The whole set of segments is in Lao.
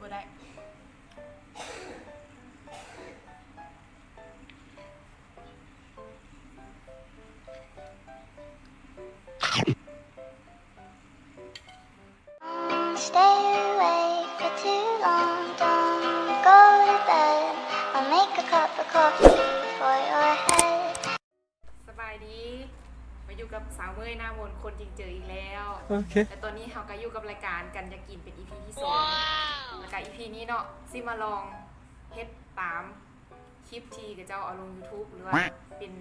ບໍ່ໄດ້. Stay awake for too long, don't go to bed. I'll make a cup of coffee for your head. ສະບາຍດີ ມາຢູ່ກັບສາວເມີ້ຍ ໜ້າມົນ ຄົນຈິງເຈີອີກແລ້ວ. ໂອເຄ ແລະ ຕອນນີ້ເຮົາກໍຢູ່ກັບລາຍການກັນຢາກກິນ ເປັນ ອີພີ ທີສອງ ແລ້ວກໍ ອີພີ ນີ້ເນາະ ຊິມາລອງເຮັດຕາມຄລິບທີ່ເຂົາເຈົ້າເອົາລົງຢູທູບ ຫຼືວ່າເປັນ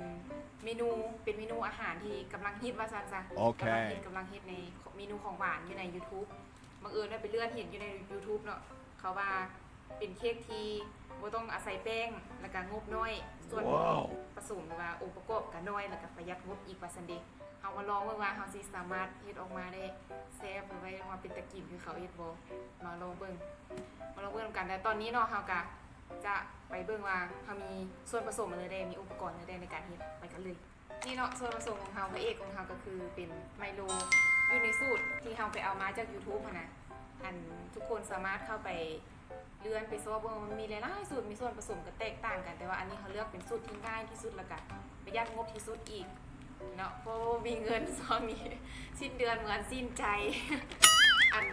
ເມນູ ເປັນເມນູອາຫານທີ່ກຳລັງຮິດວ່າຊັ້ນຊະ ໂອເຄ ກຳລັງຮິດ ກຳລັງຮິດໃນເມນູຂອງຫວານຢູ່ໃນຢູທູບ. ບັງເອີນວ່າໄປເລື່ອນເຫັນຢູ່ໃນຢູທູບເນາະ ເຂົາວ່າເປັນເຄ້ກທີ່ບໍ່ຕ້ອງອາໄສແປ້ງ ແລ້ວກະງົບນ້ອຍ ສ່ວນ ວ້າວ ປະສົມ ຫຼືວ່າອົງປະກອບກະນ້ອຍ ແລ້ວກະປະຢັດງົບອີກວ່າຊັ້ນເດ. ເຮົາມາລອງເບິ່ງວ່າເຮົາຊິສາມາດເຮັດອອກມາໄດ້ແຊບ ຫຼືວ່າເຮັດອອກມາເປັນຕາກິນຄືເຂົາເຮັດບໍ່. ມາລອງເບິ່ງ ມາລອງເບິ່ງນຳກັນ. ແລະ ຕອນນີ້ເນາະ ເຮົາກະຈະໄປເບິ່ງວ່າເຮົາມີສ່ວນປະສົມອັນໃດແດ່ ມີອຸປະກອນອັນໃດແດ່ໃນການເຮັດ. ໄປກັນເລີຍ. ນີ້ເນາະ ສ່ວນປະສົມຂອງເຮົາ ພະເອກຂອງເຮົາກໍຄືເປັນໄມໂລ ຢູ່ໃນສູດທີ່ເຮົາໄປເອົາມາຈາກຢູທູບຫັ້ນນະ. ອັນ ທຸກຄົນສາມາດເຂົ້າໄປເລື່ອນໄປຊອກເບິ່ງວ່າມັນມີຫຼາຍໆສູດ ມີສ່ວນປະສົມກໍແຕກຕ່າງກັນ ແຕ່ວ່າອັນນີ້ເຮົາເລືອກເປັນສູດທີ່ງ່າຍທີ່ສຸດ ແລ້ວກະປະຢັດງົບທີ່ສຸດອີກເນາະ ເພາະວ່າບໍ່ມີເງິນ ຊ່ວງນີ້ສິ້ນເດືອນເໝືອນສິ້ນໃຈ. ອັນ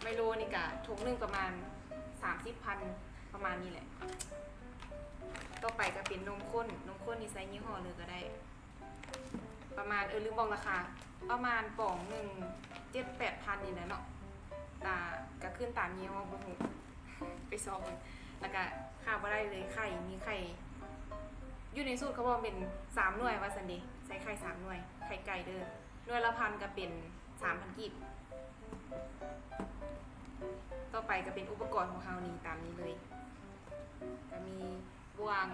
ໄມໂລນີ້ກະຖົງໜຶ່ງປະມານສາມສິບພັນ ປະມານນີ້ແຫຼະ. ຕໍ່ໄປກໍເປັນນົມຂຸ້ນ ນົມຂຸ້ນນີ້ໃຊ້ຍີ່ຫໍ້ເລີຍກໍໄດ້ ປະມານ ເອີ ລືມບອກລາຄາ ປະມານປອງໜຶ່ງ ເຈັດແປດພັນນີ້ແຫຼະເນາະ. ຕາ ກໍຂຶ້ນຕາມຍີ່ຫໍ້ ບໍ່ຮູ້ ໄປຊອກເບິ່ງ. ແລ້ວກໍຂາດບໍ່ໄດ້ເລີຍໄຂ່ ມີໄຂ່ ຢູ່ໃນສູດເຂົາບອກເປັນສາມໜ່ວຍວ່າຊັ້ນເດ ໃສ່ໄຂ່ສາມໜ່ວຍ ໄຂ່ໄກ່ເດີ ໜ່ວຍລະພັນກໍເປັນສາມພັນກີບ. ຕໍ່ໄປກໍເປັນອຸປະກອນຂອງເຮົານີ້ ຕາມນີ້ເລີຍ ກໍມີ ບ່ວງ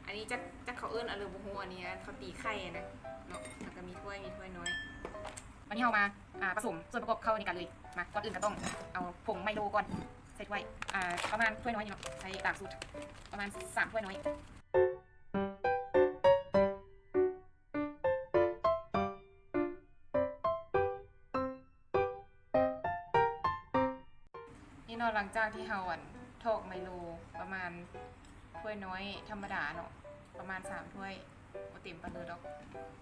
ອັນນີ້ຈັກ ຈັກເຂົາເອີ້ນອັນໃດບໍ່ຮູ້ ອັນນີ້ເຂົາຕີໄຂ່ນະເນາະ. ແລ້ວກໍມີຖ້ວຍ ມີຖ້ວຍນ້ອຍ. ບັດນີ້ເຮົາມາ ອ່າ ປະສົມສ່ວນປະກອບເຂົ້າໃນກັນເລີຍ. ມາ ກ່ອນອື່ນກໍຕ້ອງເອົາຜົງໄມໂລກ່ອນ ໃສ່ຖ້ວຍ ອ່າ ປະມານຖ້ວຍນ້ອຍນີ້ເນາະ ໃສ່ຕາມສູດ ປະມານສາມຖ້ວຍນ້ອຍ. ນີ້ເນາະ ຫຼັງຈາກທີ່ເຮົາ ອັນ ຖອກໄມໂລປະມານຖ້ວຍນ້ອຍທຳມະດາເນາະ ປະມານສາມຖ້ວຍ ບໍ່ເຕັມປານໃດດອກ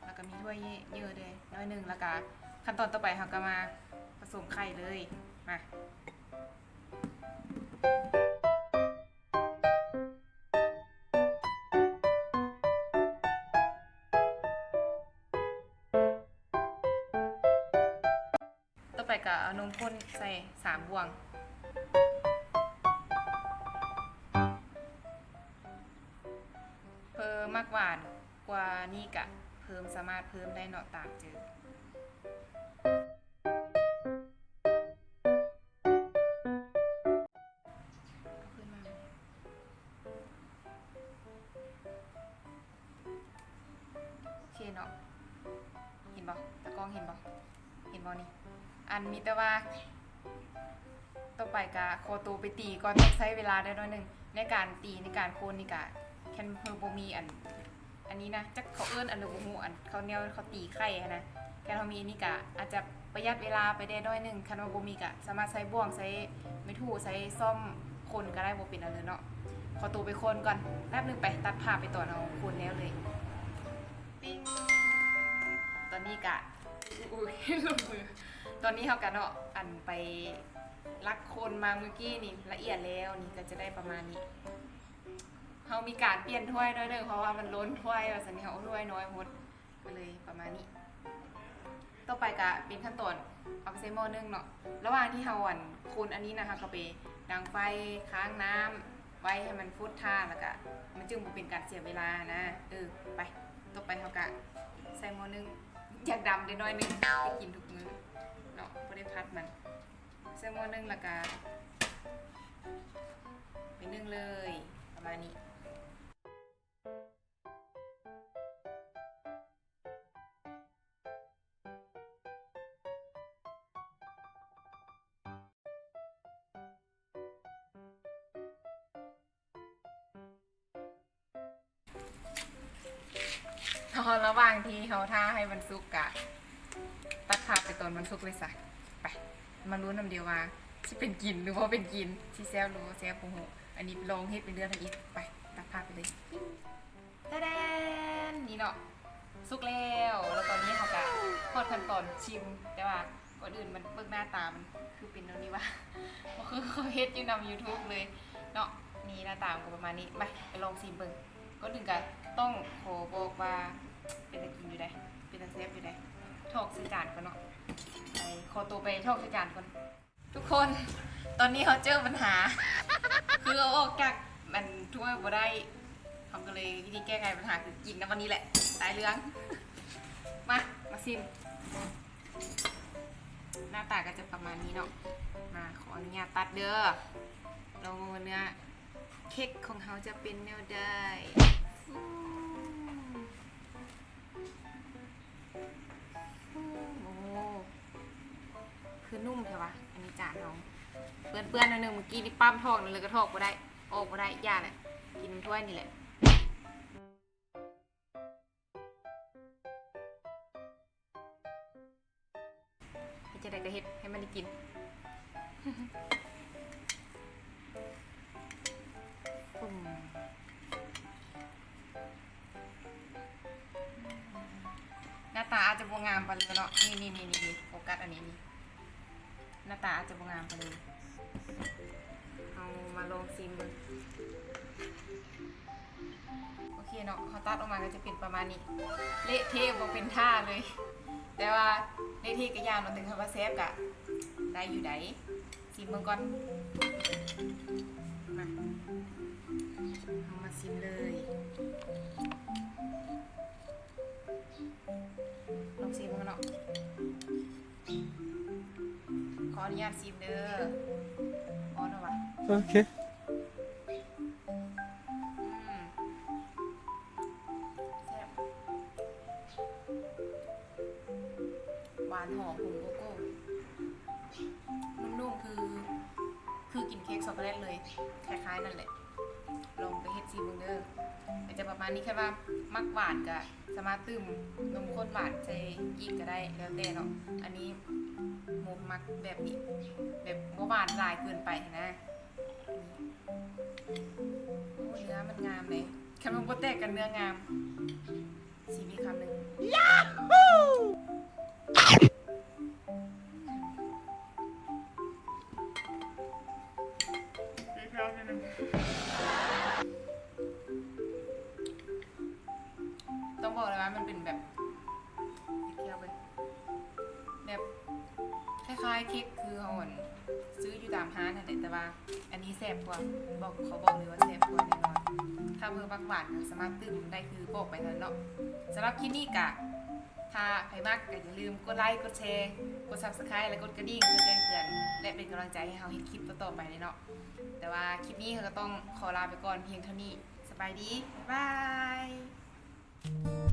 ແລ້ວກໍມີຖ້ວຍເຍີະແດ່ໜ້ອຍໜຶ່ງ ແລ້ວກໍຂັ້ນຕອນຕໍ່ໄປເຮົາກໍມາປະສົມໄຂ່ເລີຍ. ມາ ຕໍ່ໄປກໍເອົານົມຂຸ້ນໃສ່ສາມບ່ວງ ເພິ່ນມັກຫວານກວ່ານີ້ກະເພີ່ມ ສາມາດເພີ່ມໄດ້ເນາະ ຕາມເຈີ. ເອົາຄືນມາ ໂອເຄເນາະ ເຫັນບໍ່? ຕາກ້ອງເຫັນບໍ່? ເຫັນບໍ່ນີ້? ອັນ ມີແຕ່ວ່າ ຕໍ່ໄປກະຂໍໂຕໄປຕີກ່ອນ ຕ້ອງໃຊ້ເວລາໄດ້ໜ້ອຍໜຶ່ງ ໃນການຕີ ໃນການຄົນນີ້ກະ ຄັນເຮົາບໍ່ມີ ອັນ ອັນນີ້ນະ ຈັກເຂົາເອີ້ນອັນໃດບໍ່ຮູ້ ອັນເຂົາແນວເຂົາຕີໄຂ່ຫັ້ນນະ ຄັນເຮົາມີອັນນີ້ກະອາດຈະປະຢັດເວລາໄປໄດ້ໜ້ອຍໜຶ່ງ ຄັນວ່າບໍ່ມີກະສາມາດໃຊ້ບ່ວງ ໃຊ້ໄມ້ຖູ ໃຊ້ຊ້ອມຄົນກໍໄດ້ ບໍ່ເປັນຫຍັງເລີຍເນາະ. ຂໍໂຕໄປຄົນກ່ອນແປັບໜຶ່ງ ໄປ ຕັດພາບໄປຕອນເຮົາຄົນແລ້ວເລີຍ. ປິງ ຕອນນີ້ກະ ອຸ້ຍ ລົງມື ຕອນນີ້ເຮົາກະເນາະ ອັນໄປລັກຄົນມາມື້ກີ້ນີ້ ລະອຽດແລ້ວ ນີ້ກະຈະໄດ້ປະມານນີ້. ເຮົາມີການປ່ຽນຖ້ວຍໜ້ອຍໜຶ່ງ ເພາະວ່າມັນລົ້ນຖ້ວຍວ່າຊັ້ນ ເຮົາເອົາຖ້ວຍນ້ອຍໂພດ ກໍເລີຍປະມານນີ້. ຕໍ່ໄປກະເປັນຂັ້ນຕອນເອົາໄປໃສ່ໝໍ້ໜຶ້ງເນາະ. ລະຫວ່າງທີ່ເຮົາ ອັນ ຄົນອັນນີ້ນະ ເຮົາກໍໄປດັງໄຟ ຄ້າງນ້ຳໄວ້ໃຫ້ມັນຟົດຖ້າ ແລ້ວກະມັນຈຶ່ງບໍ່ເປັນການເສຍເວລານະ. ເອີ ໄປ ຕໍ່ໄປເຮົາກະໃສ່ໝໍ້ໜຶ້ງ ຢາກດຳໄດ້ໜ້ອຍໜຶ່ງ ໄດ້ກິນທຸກມື້ເນາະ ບໍ່ໄດ້ຜັດມັນ. ໃສ່ໝໍ້ໜຶ້ງ ແລ້ວກະໄປໜຶ້ງເລີຍ ປະມານນີ້. ເນາະ ລະຫວ່າງທີ່ເຮົາຖ້າໃຫ້ມັນສຸກກະ ຕັດພາບໄປຕອນມັນສຸກເລີຍຊະ. ໄປ ມາລຸ້ນນຳດຽວວ່າ ຊິເປັນກິນຫຼືບໍ່ເປັນກິນ ຊິແຊບຫຼືບໍ່ແຊບບໍ່ຮູ້. ອັນນີ້ລອງເຮັດເປັນເດືອນທຳອິດ. ໄປ ຕັກພາບໄປເລີຍ. ຕາແດນ ນີ້ເນາະ ສຸກແລ້ວ. ແລ້ວຕອນນີ້ເຮົາກະຮອດຂັ້ນຕອນຊິມ ແຕ່ວ່າກ່ອນອື່ນມັນເບິ່ງໜ້າຕາມັນຄືເປັນແນວນີ້ຫວາ ບໍ່ຄືເຂົາເຮັດຢູ່ນຳ YouTube ເລີຍເນາະ. ນີ້ໜ້າຕາມັນກໍປະມານນີ້. ໄປ ໄປລອງຊິມເບິ່ງ. ກ່ອນອື່ນກະຕ້ອງຂໍບອກວ່າເປັນຕາກິນຢູ່ໃດ໋ ເປັນຕາແຊບຢູ່ໃດ໋. ຖອກໃສ່ຈານກ່ອນເນາະ. ໄປ ຂໍໂຕໄປຖອກໃສ່ຈານກ່ອນ. ທຸກຄົນ ຕອນນີ້ເຮົາເຈີບັນຫາ ຄືເອົາອອກຈາກອັນຖ້ວຍບໍ່ໄດ້. ເຮົາກໍເລີຍ ວິທີແກ້ໄຂບັນຫາຄືກິນນຳອັນນີ້ແຫຼະ ຕາຍເລື່ອງ. ມາ ມາຊິມ. ໜ້າຕາກໍຈະປະມານນີ້ເນາະ. ມາ ຂໍອະນຸຍາດຕັດເດີ. ລອງເບິ່ງວ່າເນື້ອເຄັກຂອງເຮົາຈະເປັນແນວໃດ. ໂອ້ ຄືນຸ້ມແທ້ວະ. ອັນນີ້ຈານເຮົາເປື້ອນໆໜ້ອຍໜຶ່ງ. ມື້ກີ້ນີ້ປ້ຳຖອກນັ້ນເລີຍ ກໍຖອກບໍ່ໄດ້ ອອກບໍ່ໄດ້. ຢ່າແຫຼະ ກິນຖ້ວຍນີ້ແຫຼະ. ເຮັດຈັ່ງໃດກໍເຮັດໃຫ້ມັນໄດ້ກິນ. ປຶ້ມ. ໜ້າຕາອາດຈະບໍ່ງາມປານໃດເນາະ. ນີ້ໆໆ ໂຟກັສອັນນີ້ນີ້ ໜ້າຕາອາດຈະບໍ່ງາມປານໃດ. ເຮົາມາລອງຊິມເບິ່ງ. ໂອເຄເນາະ ເຮົາຕັດອອກມາກໍຈະເປັນປະມານນີ້ ເລະເທະບໍ່ເປັນທ່າເລີຍ. ແຕ່ວ່າເລະເທະກໍຢ່າເນາະ ແຕ່ຖ້າວ່າແຊບກໍໄດ້ຢູ່ໃດ໋. ຊິມເບິ່ງກ່ອນ. ມາ ເຮົາມາຊິມເລີຍ. ລອງຊິມເບິ່ງເນາະ. ຂໍອະນຸຍາດຊິມເດີ. ຮ້ອນແທ້ວະ. ໂອເຄ. ອືມ ແຊບ ຫວານຫອມ ຫອມໂກໂກ້ ນຸ້ມໆ ຄື ຄືກິນເຄັກຊັອກໂກແລັດເລີຍ ຄ້າຍໆ ນັ້ນແຫຼະ. ລອງໄປເຮັດຊິມເບິ່ງເດີ. ກໍຈະປະມານນີ້. ຄັນວ່າມັກຫວານກໍສາມາດຕື່ມນົມຂ້ນຫວານໃສ່ອີກກໍໄດ້ ແລ້ວແຕ່ເນາະ. ອັນນີ້ໝູມັກແບບນີ້ ແບບບໍ່ຫວານຫຼາຍເກີນໄປຫັ້ນນະ. ໂອ້ ເນື້ອມັນງາມເດ້. ຄັນວ່າບໍ່ແຕກກໍເນື້ອງາມ. ຊີມອີກຄຳໜຶ່ງ. ຕ້ອງບອກເລີຍວ່າມັນເປັນແບບ ແບບຄ້າຍໆ ເຄັກຄືເຮົາອັນຊື້ຢູ່ຕາມຮ້ານຫັ້ນແຫຼະ ແຕ່ວ່າ ອັນນີ້ແຊບກວ່າ ບອກ ຂໍບອກເລີຍວ່າແຊບກວ່າແນ່ນອນ. ຖ້າເພິ່ນມັກຫວານກໍສາມາດຕື່ມໄດ້ຄືບອກໄປນັ້ນເນາະ. ສຳລັບຄລິບນີ້ກະ ຖ້າໃຜມັກກໍຢ່າລືມກົດໄລ ກົດແຊ ກົດ Subscribe ແລະ ກົດກະດິ່ງເພື່ອແຈ້ງເຕືອນ ແລະ ເປັນກຳລັງໃຈໃຫ້ເຮົາເຮັດຄລິບຕໍ່ໆໄປເລີຍເນາະ. ແຕ່ວ່າຄລິບນີ້ເຮົາກໍຕ້ອງຂໍລາໄປກ່ອນພຽງເທົ່ານີ້. ສະບາຍດີ ບາຍບາຍ.